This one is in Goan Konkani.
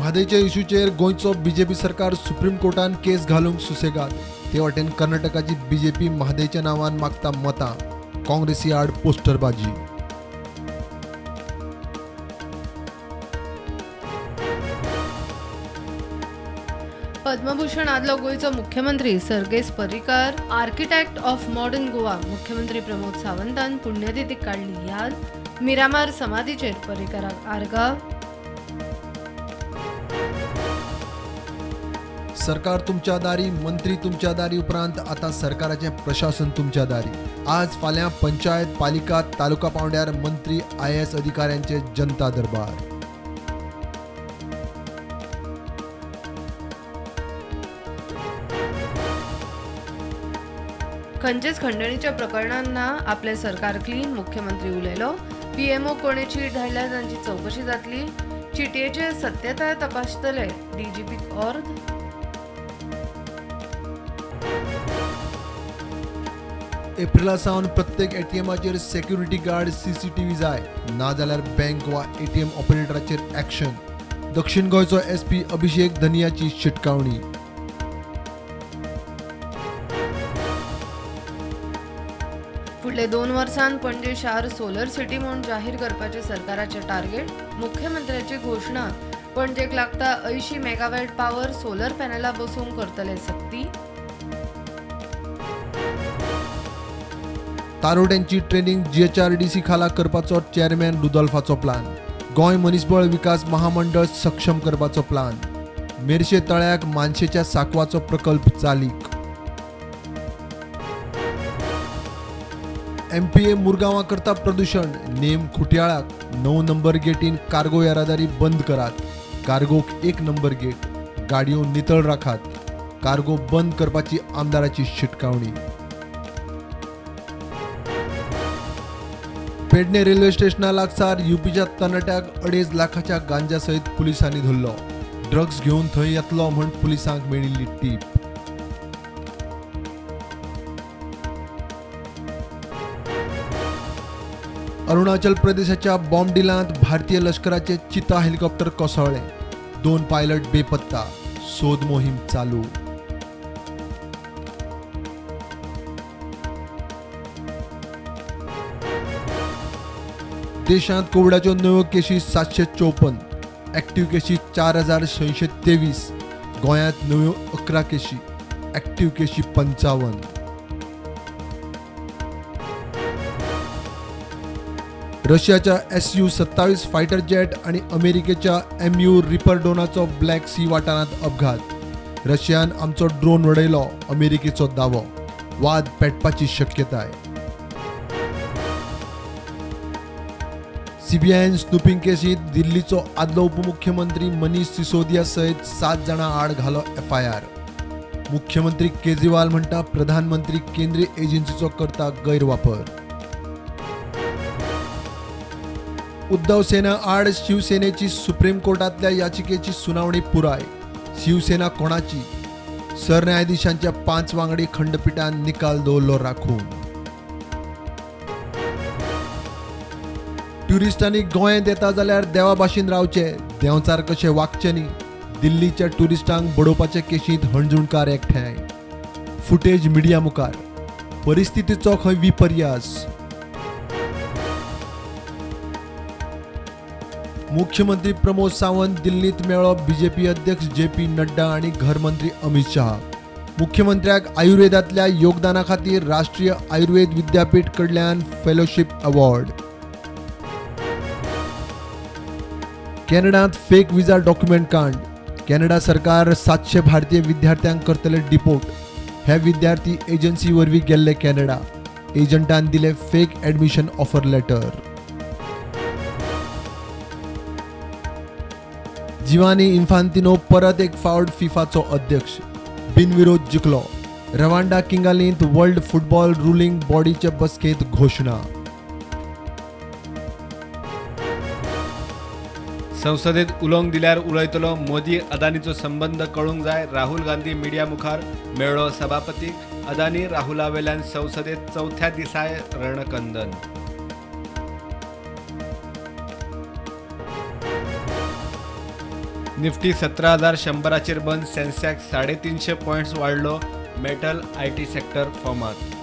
म्हादयच्या इश्यूचेर गोंयचो बीजेपी सरकार सुप्रीम कोर्टान केस घालूंक सुसेगाद. ते वाटेन कर्नाटकाची बीजेपी म्हादयच्या नांवान मागता मतां. काँग्रेसी आड पोस्टरबाजी. पद्मभूषण आदलो गोंयचो मुख्यमंत्री सर्गेस्त Parrikar architect of modern Goa. मुख्यमंत्री प्रमोद सावंतान पुण्यतिथीक काडली याद. मिरामार समाधीचेर पर्रीकराक आर्गां. सरकार तुमच्या दारी, मंत्री तुमच्या दारी उपरांत आतां सरकाराचें प्रशासन तुमच्या दारी. आज फाल्यां पंचायत, पालिका, तालुका पावंड्यार मंत्री, IAS अधिकाऱ्यांचे जनता दरबार. खंयचेच खंडणीच्या प्रकरणांना आपलें सरकार क्लीन. मुख्यमंत्री उलयलो. PMO कोणे चीट धाडल्या तांची चवकशी जातली. चिटयेचे सत्यताय तपासतले. डीजीपीक ऑर्द. एप्रिला सावन प्रत्येक एटीएमाचेर सेक्युरिटी गार्ड, CCTV जाय, नाजाल्यार बँक वा एटीएम ऑपरेटराचेर ॲक्शन. दक्षिण गोंयचो SP अभिषेक धनियाची शिटकावणी. फुडले 2 वर्सांत पणजे शार सोलर सिटी म्हूण जाहीर करपाचें सरकाराचें टार्गेट. मुख्यमंत्र्याची घोशणा. पणजेक लागता 80 मेगावॅट पावर सोलर पॅनलां बसोवंक करतले सक्ती. तारोट्यांची ट्रेनिंग GHRDC खाला करपाचो चेअरमॅन रुदोल्फाचो प्लान. गोंय मनीसबळ विकास महामंडळ सक्षम करपाचो प्लान. मेरशे तळ्याक मानशेच्या साकवाचो प्रकल्प चालीक. MPA मुरगांवा करता प्रदूषण. नेम खुटयाळाक 9 नंबर गेटीन कार्गो येरादारी बंद करात. कार्गोक 1 नंबर गेट. गाडयो नितळ राखात. कार्गो बंद करपाची आमदाराची शिटकावणी. पेडणे रेल्वे स्टेशना लागसार युपीच्या तरणाट्याक 2.5 लाखाच्या गांजा सयत पुलिसांनी धरलो. ड्रग्स घेवन थंय येतलो म्हूण पुलिसांक मेळिल्ली टीप. अरुणाचल प्रदेशाच्या बॉम्बडिलांत भारतीय लष्कराचे चिता हेलिकॉप्टर कोसळ्ळें. 2 पायलट बेपत्ता. सोद मोहीम चालू. देशांत कोविडाच्यो नव्यो केशी 754, ॲक्टिव्ह केशी 4623. गोंयांत नव्यो 11 केशी, ॲक्टिव्ह केशी 55. रशियाच्या SU-27 fighter jet आणि अमेरिकेच्या MU reaper ड्रोनाचो ब्लॅक सी वाठारांत अपघात. रशियान आमचो ड्रोन उडयलो, अमेरिकेचो दावो. वाद पेटपाची शक्यताय. CBIन स्नूपिंग केसींत दिल्लीचो आदलो उपमुख्यमंत्री मनीष सिसोदिया सयत 7 जाणां आड घालो FIR. मुख्यमंत्री केजरीवाल म्हणटा प्रधानमंत्री केंद्रीय एजन्सीचो करता गैरवापर. उद्धव सेना आड शिवसेनेची सुप्रीम कोर्टांतल्या याचिकेची सुनावणी पुराय. शिवसेना कोणाची? सरन्यायाधीशांच्या 5 वांगडी खंडपीठान निकाल दवरलो राखून. ट्युरिस्टांनी गोंयांत येता जाल्यार देवा भाशेन रावचे, देंवचार कशे वागचे न्ही. दिल्लीच्या ट्युरिस्टांक बडोवपाचे केशींत हणजूणकार एकठांय. फुटेज मिडिया मुखार. परिस्थितीचो खंय विपर्यास. मुख्यमंत्री प्रमोद सावंत दिल्लींत मेळ्ळो बीजेपी अध्यक्ष JP Nadda आनी घरमंत्री अमित शाह. मुख्यमंत्र्याक आयुर्वेदांतल्या योगदाना खातीर राष्ट्रीय आयुर्वेद विद्यापीठ कडल्यान फेलोशीप अवॉर्ड. कॅनडांत फेक विजा डॉक्युमेंट कांड. कॅनडा सरकार 700 भारतीय विद्यार्थ्यांक करतले डिपोर्ट. हे विद्यार्थी एजन्सी वरवीं गेल्ले कॅनडा. एजंटान दिले fake admission offer letter. Gianni Infantino परत एक फावट फिफाचो अध्यक्ष. बिनविरोध जिखलो. रवांडा किंगालींत वर्ल्ड फुटबॉल रुलिंग बॉडीचे बसकेंत घोशणा. संसदेत उलोवंक दिल्यार उलयतलो मोदी अदानीचो संबंद कळूंक जाय. राहुल गांधी मिडिया मुखार मेळ्ळो सभापतीक. अदानी राहुला वेल्यान संसदेत 4थ्या दिसाय रणकंदन. निफ्टी 17,100चेर बंद. सेन्सेक्स 350 पॉयंट्स वाडलो. मेटल IT sector फॉर्मात.